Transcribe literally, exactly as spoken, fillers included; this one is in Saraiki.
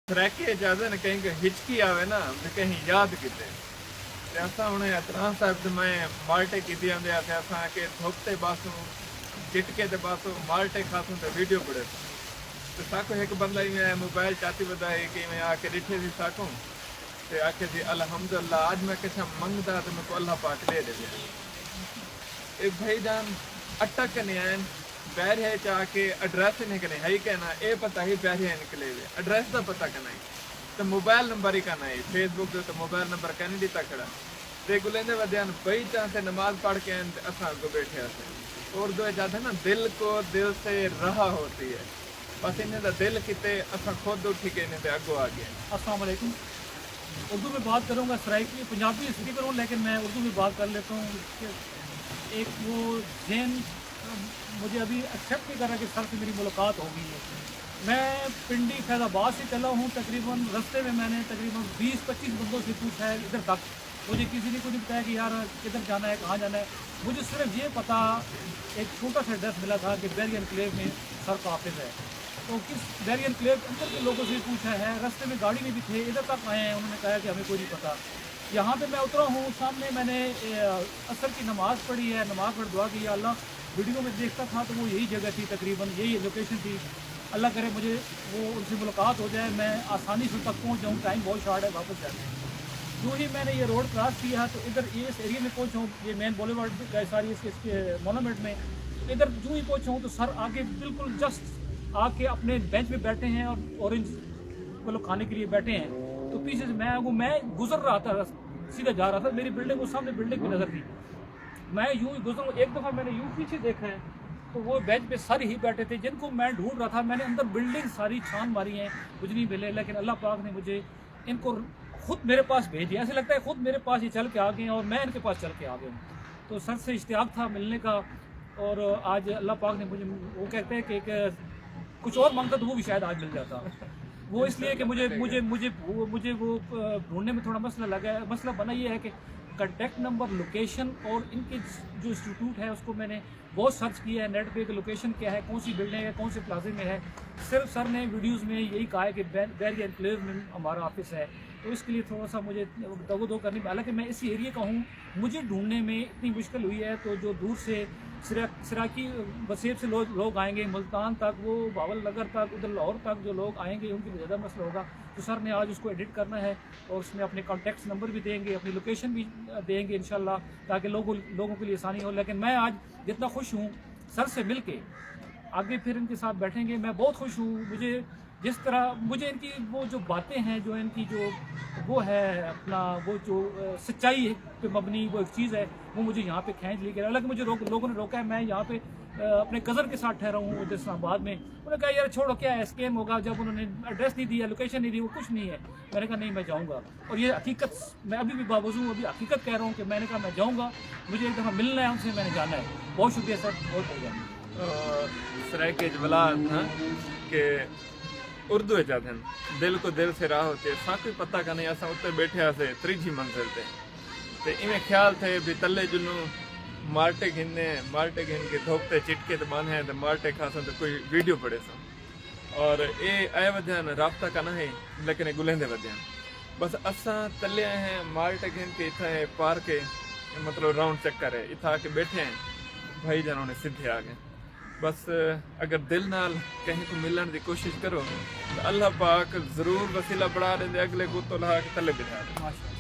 سرائیکی اچ آہدن، کہیں کوں ہچکی آوے نا، بھئی کہیں یاد کیتے۔ تے اساں ہݨ اطران صاحب تے میں مالٹے کیتی آندے ہاسے، اساں آکھے دھپ تے باسوں، چٹکے تے باسوں، مالٹے کھاسوں تے ویڈیو بݨیسوں۔ تے ساکوں ہک بندہ ایویں آیا، موبائل چاتی ودائی کہ ایویں آ کے ݙٹھے سی ساکوں، تے آکھے سی، "الحمدللہ، اڄ میں کچھ منگدا تے میکوں اللہ پاک ݙے ݙیندے۔" اے بھائی جان، اٹک کنے آئن، بحریہ چ آ کے ایڈریس انہیں کنے ہئی کہنا، اے پتہ ہی بحریہ انکلیو ہے، ایڈریس دا پتہ کنا ہئی۔ تے موبائل نمبر ہی کنا ہئی، فیس بک تے موبائل نمبر کنے ݙتا کھڑا۔ تے گلیندے ودیان بئی چاں سے نماز پڑھ کے آئن تے اساں اگوں ٻیٹھے ہاسے۔ اردو اچ آہدے نا، "دل کو دل سے رہا ہوتی ہے۔" بس انہیں دا دل کیتے، اساں خود اٹھی کے انہیں دے اگوں آ ڳئے۔ السلام علیکم۔ اردو میں بات کروں گا، سرائیکی، پنجابی اس کی کروں، لیکن میں اردو میں بات کر لیتا ہوں۔ کہ ایک وہ ذہن، مجھے ابھی ایکسیپٹ نہیں کر رہا کہ سر سے میری ملاقات ہو گئی ہے۔ میں پنڈی فیض آباد سے چلا ہوں، تقریباً رستے میں میں نے تقریباً بیس پچیس بندوں سے پوچھا ہے ادھر تک۔ مجھے کسی نے کچھ نہیں بتایا کہ یار کدھر جانا ہے، کہاں جانا ہے۔ مجھے صرف یہ پتا، ایک چھوٹا سا ایڈریس ملا تھا کہ بحری انکلیو میں سر کا آفس ہے۔ تو کس بحری انکلیو کے اندر کے لوگوں سے پوچھا ہے، رستے میں گاڑی میں بھی تھے، ادھر تک آئے ہیں، انہوں نے کہا کہ ہمیں کوئی نہیں پتا۔ یہاں پہ میں اترا ہوں، سامنے میں نے، اے، عصر کی نماز پڑھی ہے، نماز پڑھ دعا کی، "یا اللہ۔" ویڈیو میں دیکھتا تھا تو وہ یہی جگہ تھی، تقریباً یہی لوکیشن تھی۔ اللہ کرے مجھے وہ ان سے ملاقات ہو جائے، میں آسانی سے تک پہنچ جاؤں، ٹائم بہت شارٹ ہے، واپس جانے ہیں۔ یوں ہی میں نے یہ روڈ کراس کیا تو ادھر یہ اس ایریے میں پہنچا ہوں، یہ مین بولیوارڈ کا ساری اس کے، اس کے مونومنٹ میں۔ ادھر یوں ہی پہنچا ہوں تو سر آگے بالکل جسٹ آ کے اپنے بینچ میں بیٹھے ہیں اور اورنج مطلب کھانے کے لیے بیٹھے ہیں۔ تو پیچھے سے میں، وہ میں گزر رہا تھا، سیدھا جا رہا تھا، میری بلڈنگ، وہ سامنے بلڈنگ بھی نظر تھی۔ میں یوں ہی گزروں، ایک دفعہ میں نے یوں پیچھے دیکھا ہے تو وہ بینچ پہ سر ہی بیٹھے تھے جن کو میں ڈھونڈ رہا تھا۔ میں نے اندر بلڈنگ ساری چھان ماری ہیں، کچھ نہیں ملے، لیکن اللہ پاک نے مجھے ان کو خود میرے پاس بھیج دیا۔ ایسے لگتا ہے خود میرے پاس یہ چل کے آ گئے ہیں اور میں ان کے پاس چل کے آ گیا ہوں۔ تو سر سے اشتیاق تھا ملنے کا، اور آج اللہ پاک نے مجھے، وہ کہتے ہیں کہ ایک کچھ اور مانگتا تو وہ بھی شاید آج مل جاتا۔ وہ اس لیے کہ مجھے مجھے مجھے وہ مجھے وہ ڈھونڈنے میں تھوڑا مسئلہ لگا ہے۔ مسئلہ بنا یہ ہے کہ کانٹیکٹ نمبر، لوکیشن اور ان کے جو انسٹیٹیوٹ ہے اس کو میں نے بہت سرچ کیا ہے نیٹ پہ کہ لوکیشن کیا ہے، کون سی بلڈنگ ہے، کون سے پلازے میں ہے۔ صرف سر نے ویڈیوز میں یہی کہا ہے کہ بحریہ انکلیو میں ہمارا آفس ہے، تو اس کے لیے تھوڑا سا مجھے دو دو کرنی، حالانکہ میں اسی ایریے کا ہوں۔ مجھے ڈھونڈنے میں اتنی مشکل ہوئی ہے، تو جو دور سے سرا-، سراکی وسیب سے لوگ لوگ آئیں گے ملتان تک، وہ بھاول نگر تک، ادھر لاہور تک جو لوگ آئیں گے ان کے لیے زیادہ مسئلہ ہوگا۔ تو سر نے آج اس کو ایڈٹ کرنا ہے اور اس میں اپنے کانٹیکٹس نمبر بھی دیں گے، اپنی لوکیشن بھی دیں گے انشاءاللہ، تاکہ لوگوں لوگوں کے لیے آسانی ہو۔ لیکن میں آج جتنا خوش ہوں سر سے مل کے، آگے پھر ان کے ساتھ بیٹھیں گے، میں بہت خوش ہوں۔ مجھے جس طرح مجھے ان کی وہ جو باتیں ہیں، جو ان کی جو وہ ہے اپنا، وہ جو سچائی پہ مبنی وہ ایک چیز ہے، وہ مجھے یہاں پہ کھینچ لی گئی۔ حالانکہ مجھے روک لوگوں نے روکا ہے، میں یہاں پہ اپنے کزن کے ساتھ ٹھہرا ہوں ادھر اسلام آباد میں۔ انہوں نے کہا، یار چھوڑو، کیا ہے، اسکیم ہوگا، جب انہوں نے ایڈریس نہیں دیا، لوکیشن نہیں دی، وہ کچھ نہیں ہے۔ میں نے کہا نہیں، میں جاؤں گا۔ اور یہ حقیقت، میں ابھی بھی باوضو ہوں، ابھی حقیقت کہہ رہا ہوں کہ میں نے کہا میں جاؤں گا، مجھے ایک دفعہ ملنا ہے ان سے، میں نے جانا ہے۔ بہت شکریہ سر، بہت بہت جانا۔ سرائیکی اچ ولا تھا کہ اردو اچ آدھن، دل کو دل سے راہ ہوتی ہے۔ ساکوں پتہ کنے، اساں اتے بیٹھے ہاسے تریجھی منزل تے، تے ایویں خیال تھے بھی تلے جلوں، مالٹے گھننے، مالٹے گھن کے دھوپ تے چٹکے تے باندھے تے مالٹے کھاساں تے کوئی ویڈیو بݨیساں۔ اور اے آئے ودھے ہن، رابطہ کنا ہے، لیکن اے گلیندے ودھے ہن۔ بس اساں تلے آئے ہیں، مالٹے گھن کے اتھاں ہے پارک ہے، مطلب راؤنڈ چکر ہے، اتھاں آ کے بیٹھے ہیں، بھائی جان ہونے سدھے آ گئے۔ بس اگر دل نال کہیں کوں ملݨ دی کوشش کرو تاں اللہ پاک ضرور وسیلہ بݨا ݙیندے، اڳلے کوں اتوں لہا کے تلے بٹھا ݙیندے۔